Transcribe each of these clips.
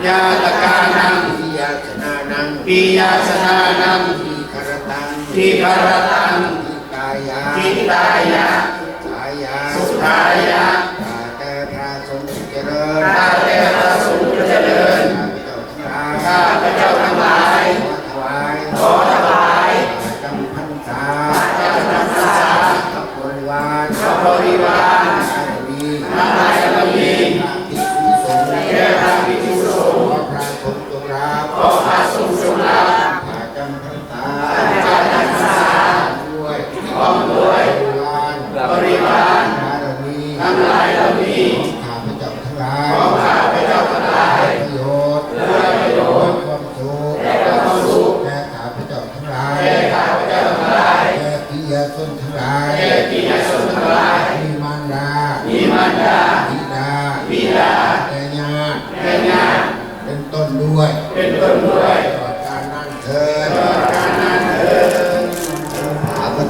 ຍາຕະການັງ ທີຢາສະນານັງ ທີຢາສະນານັງ ທີຄະຣະຕັງ ທີຄະຣະຕັງ ຫິຕາຍະ ຫິຕາຍະ ສຸຂາຍະ ສຸຂາຍະ ຂ້າແຕ່ພະສົງຜູ້ຈະເລີນ ຂ້າແຕ່ພະສົງຜູ້ຈະເລີນ ຂ້າພະເຈົ້າທັງຫຼາຍ ຂໍຖວາຍ ຂໍຖວາຍ ປະຈຳພັນ ສາ ປະຈຳພັນສາ ກັບບໍລິວານ ກັບບໍລິວານ ທັງຫຼາຍເຫຼົ່ານີ້ ແກ່ພະພິກຂຸສົງ ແກ່ພະພິກຂຸສົງ ຂໍພະສົງຈົ່ງຮັບ ຂໍພະສົງຈົ່ງຮັບ ປະຈຳພັນສາ ປະຈຳພັນສາ ພ້ອມດ້ວຍ ພ້ອມດ້ວຍ ບໍລິວານ ບໍລິວານ ທັງຫຼາຍເຫຼົ່ານີ້ ທັງຫຼາຍເຫຼົ່ານີ້ ຂອງຂ້າພະເຈົ້າທັງຫຼາຍ ຂອງຂ້າພະເຈົ້າທັງຫຼາຍ ເພື່ອປະໂຫຍດ ເພື່ອປະໂຫຍດ ແລະຄວາມສຸກ ແລະຄວາມສຸກ ແກ່ຂ້າພະເຈົ້າ ທັງຫຼາຍ ແກ່ຂ້າພະເຈົ້າທັງຫຼາຍ ແກ່ປິຍະຊົນທັງຫຼາຍ ແກ່ປິຍະຊົນທັງຫຼາຍ ມີມານດາ ມີມານດາ ບິດາ ບິດາ ແຕ່ຍາດ ແຕ່ຍາດ ເປັນຕົ້ນດ້ວຍ ເປັນຕົ້ນດ້ວຍ ຕະຫຼອດການນານເທີນ ຕະຫຼອດການນານເທີນ.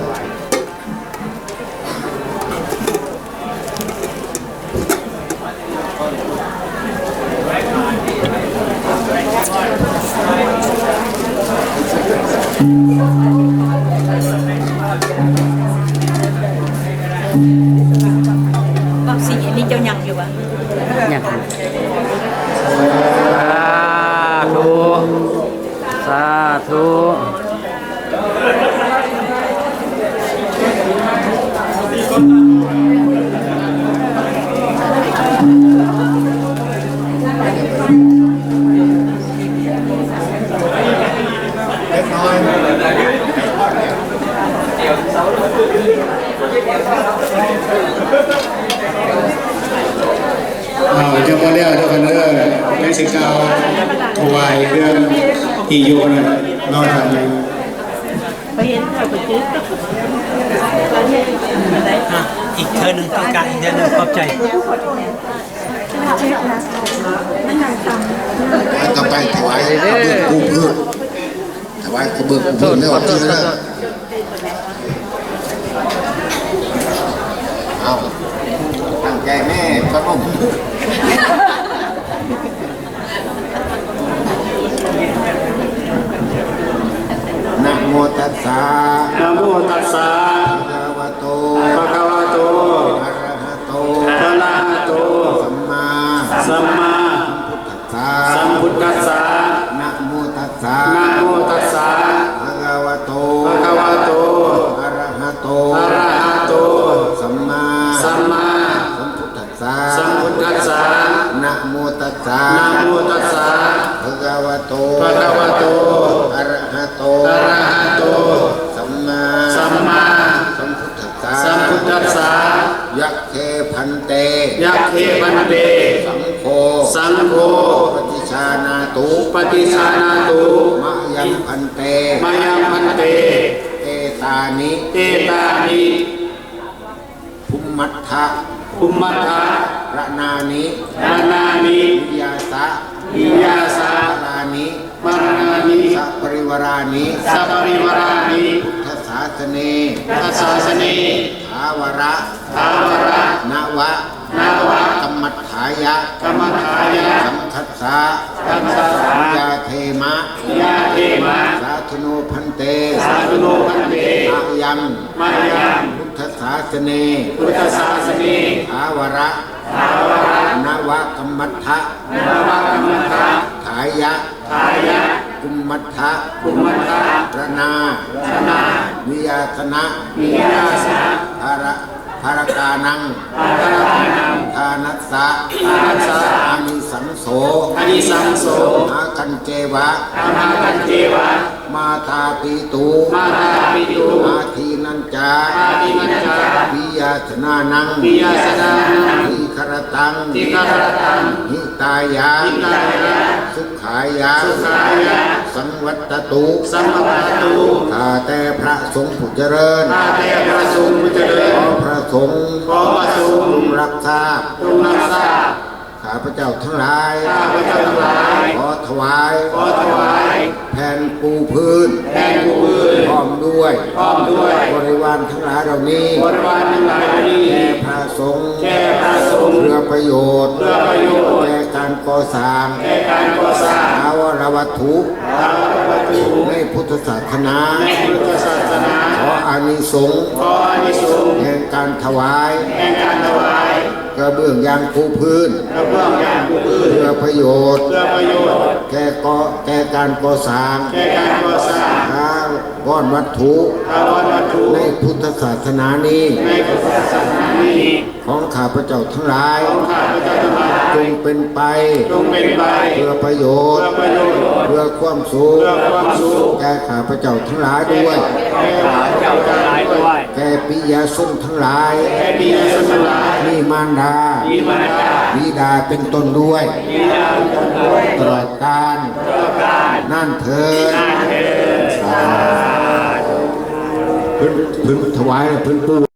ບັກສີອັນນີ້ເຈົ້າຍັງຢູ່ບໍ່? ຍັງ. ສາທຸ. ສາທຸ. ອ້າວ ຍັງບໍ່ແລ້ວເດີຄັນເດີ ຍັງຊິກ່າວຖວາຍເຄື່ອງທີ່ຢູ່ນັ້ນເນາະ ທ່ານ. ໄປເຫັນເຂົາໄປຈື່ ອ່ະ ອີກເທື່ອໜຶ່ງ ຕ້ອງການອີກເທື່ອໜຶ່ງ ຂອບໃຈ. ຕໍ່ໄປຖວາຍກະເບື້ອງປູພື້ນ. ຖວາຍກະເບື້ອງປູພື້ນແລ້ວ ເອົາ ຕັ້ງໃຈແມ່ ປະນົມມື. ນະໂມຕັດສະ ນະໂມຕັດສະ ພະຄະວະໂຕ ພະຄະວະໂຕ ອະລະຫະໂຕ ອະລະຫະໂຕ ສຳມາ ສຳມາ ສຳພຸດທັດສະ ສຳພຸດທັດສະ ນະໂມຕັດສະ ນະໂມຕັດສະ ພະຄະວະໂຕ ພະຄະວະໂຕ ອະລະຫະໂຕ ອະລະຫະໂຕ ສຳມາ ສຳມາ ສຳພຸດທັດສະ ສຳພຸດທັດສະ ນະໂມຕັດສະ ນະໂມຕັດສະ ພະຄະວະໂຕ ພະຄະວະໂຕ ອະລະຫະໂຕ ອະລະຫະໂຕ ສຳມາ ສຳມາ ສຳພຸດທັດສະ ສຳພຸດທັດສະ ຍະເຄພັນເຕ ຍະເຄພັນເຕ ສັງໂຄ ສັງໂຄ ປະຕິຊານາຕຸ ປະຕິຊານາຕຸ ມະຍັງພັນເຕ ມະຍັງພັນເຕ ເອຕານິ ເອຕານິ ພຸມມັດຖະ ພຸມມັດຖະ ລະນານິ ລະນານິ ວິຍາສະ ວິຍາສະ ວະລານິ ວະລານິ ສະປະລິວະລານິ ສະປະລິວະລານິ ພຸດທະສາສະເນ ພຸດທະສາສະເນ ຖາວະຣະ ຖາວະຣະ ນະວະ ນະວະ ກຳມັດຖາຍະ ກຳມັດຖາຍະ ສັງຄັດສະ ສັງຄັດສະ ຍາເທມະ ຍາເທມະ ສາທຸໂນພັນເຕ ສາທຸໂນພັນເຕ ມະຍັງ ມະຍັງ ພຸດທະສາສະເນ ພຸດທະສາສະເນ ຖາວະຣະ ຖາວະຣະ ນະວະກຳມັດຖະ ນະວະກຳມັດຖະ ຖາຍະ ຖາຍະ ກຸມມັດຖະ ກຸມມັດຖະ ລະນາ ລະນາ ວິຍາສະນະ ວິຍາສະນະ ພະລະ ພະລະການັງ ພະລະການັງ ທານັດສະ ທານັດສະ ອານິສັງໂສ ອານິສັງໂສ ອາຫັງຄະເຈວະ ອາຫັງຄະເຈວະ ມາຕາປິຕຸ ມາຕາປິຕຸ ອາທີນັນຈາ ອາທີນັນຈາ ປິຍະສະນານັງ ປິຍະສະນານັງ ທີຄະຣະຕັງ ທີຄະຣະຕັງ ຫິຕາຍະ ຫິຕາຍະ ສຸຂາຍະ ສຸຂາຍະ ສັງວັດຕະຕຸ ສັງວັດຕະຕຸ ຂ້າແຕ່ພະສົງຜູ້ຈະເລີນ ຂ້າແຕ່ພະສົງຜູ້ຈະເລີນ ຂໍພະສົງ ຂໍພະສົງ ຈົ່ງຮັບຊາບ ຈົ່ງຮັບຊາບ ຂ້າພະເຈົ້າທັງຫຼາຍ ຂ້າພະເຈົ້າທັງຫຼາຍ ຂໍຖວາຍ ຂໍຖວາຍ ແຜ່ນປູພື້ນ ແຜ່ນປູພື້ນ ພ້ອມດ້ວຍ ພ້ອມດ້ວຍ ບໍລິວານທັງຫຼາຍເຫຼົ່ານີ້ ບໍລິວານທັງຫຼາຍເຫຼົ່ານີ້ ແກ່ພະສົງ ແກ່ພະສົງ ເພື່ອປະໂຫຍດ ເພື່ອປະໂຫຍດ ແກ່ ການກໍ່ສ້າງ ແກ່ການກໍ່ສ້າງ ຖາວອນວັດຖຸ ຖາວອນວັດຖຸ ໃນພຸດທະສາສະໜາ ໃນພຸດທະສາສະໜາ ຂໍອານິສົງ ຂໍອານິສົງ ແຫ່ງການຖວາຍ ແຫ່ງການຖວາຍ ກະເບື້ອງຢາງປູພື້ນ ກະເບື້ອງຢາງປູພື້ນ ເພື່ອປະໂຫຍດ ເພື່ອປະໂຫຍດ ແກ່ກໍ່ ແກ່ການກໍ່ສ້າງ ແກ່ການກໍ່ສ້າງ ຖາວອນວັດຖຸ ຖາວອນວັດຖຸ ໃນພຸດທະສາສະໜານີ້ ໃນພຸດທະສາສະໜານີ້ ຂອງຂ້າພະເຈົ້າທັງຫຼາຍ ຂອງຂ້າພະເຈົ້າທັງຫຼາຍ ຈົ່ງເປັນໄປ ຈົ່ງເປັນໄປ ເພື່ອປະໂຫຍດ ເພື່ອປະໂຫຍດ ເພື່ອຄວາມສຸກ ເພື່ອຄວາມສຸກ ແກ່ຂ້າພະເຈົ້າທັງຫຼາຍດ້ວຍ ແກ່ຂ້າພະເຈົ້າທັງຫຼາຍດ້ວຍ ແກ່ປິຍະຊົນທັງຫຼາຍ ແກ່ປິຍະຊົນທັງຫຼາຍ ມີມານດາ ມີມານດາ ບິດາເປັນຕົ້ນດ້ວຍ ບິດາເປັນຕົ້ນດ້ວຍ ຕະຫຼອດການ ຕະຫຼອດການ ນັ້ນເທີນ ນັ້ນເທີນ ສາທຸ ເພິ່ນ ເພິ່ນຖວາຍ ເພິ່ນປູ